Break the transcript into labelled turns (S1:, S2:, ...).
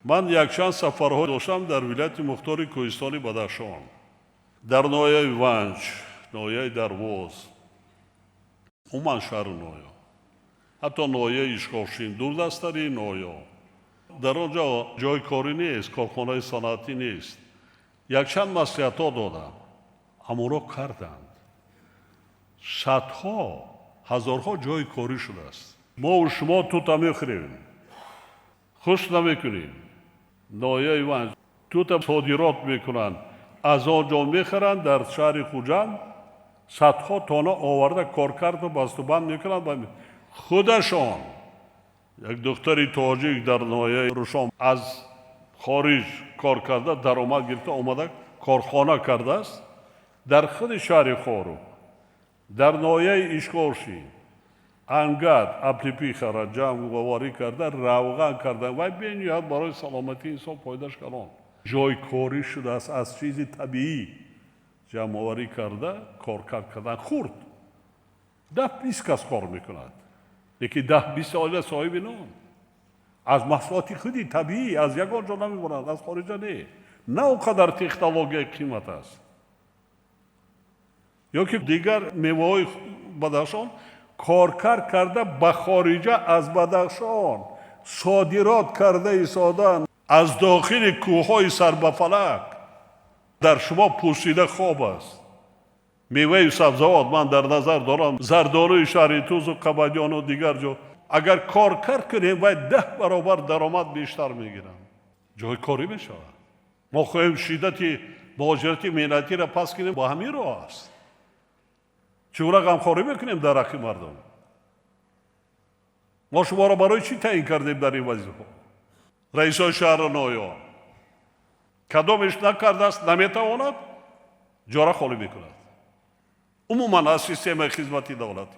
S1: Ман якчанд сафарҳо доштам дар вилояти мухтори кӯҳистони Бадахшон, дар ноҳияи Ванҷ, ноҳияи Дарвоз, умуман шаҳру ноҳия, ҳатто ноҳияи Ишкошим, дурдасттарин ноҳия. Дар он ҷо ҷои корӣ нест, корхонаи саноатӣ нест. Якчанд маслиҳатҳо додам, аммо карданд. Садҳо ҳазорҳо ҷои корӣ шудааст. Мову шумо тута мехӯрем, хуш намекунем. Ноҳияи Ванҷ тута содирот мекунанд, аз он ҷо мехаранд, дар шаҳри Хуҷанд садҳо тонна оварда коркарду бастубанд мекунанд худашон. Як духтари тоҷик дар ноҳияи Рушон аз хориҷ кор карда, даромад гирифта, омада корхона кардааст дар худи шаҳри Хоруғ, дар ноҳияи Ишкошим ангат облепиха ра ҷамъоварӣ карда, равған карда, вай бениҳоят барои саломатии инсон фоидаш калон. Ҷойкорӣ шудааст, аз чизи табиӣ ҷамъоварӣ карда, коркард кардан. Хурд, 10-20 кас кор мекунад, лекин 10-20 оила соҳиби нон аз маҳсулоти худи табиӣ, аз ягон ҷо намебаранд, аз хориҷа не, на он қадар технологияи қимат аст. Ё ки дигар меваҳои Бадахшон коркард карда, ба хориҷа аз Бадахшон содирот карда истодан. Аз дохили кӯҳҳои сарбафалак дар шумо пӯсида хоб аст меваи сабзавот. Ман дар назар дорам зардолуи шаҳри Тузу, Қабадёну дигар ҷо. Агар коркард кунем, вай 10 баробар даромад бештар мегиранд, ҷои корӣ мешавад. Мо хоҳем шиддати муҳоҷирати меҳнатиро пас кунем, бо ҳамин роҳ аст. Чӣ гуна ғамхорӣ мекунем дар ҳаққи мардум? Мо шуморо барои чӣ таъин кардем дар ин вазифаҳо? Раисои шаҳру ноҳияҳо кадомеш накардааст, наметавонад, ҷора холӣ мекунад умуман аз системаи хизмати давлатӣ.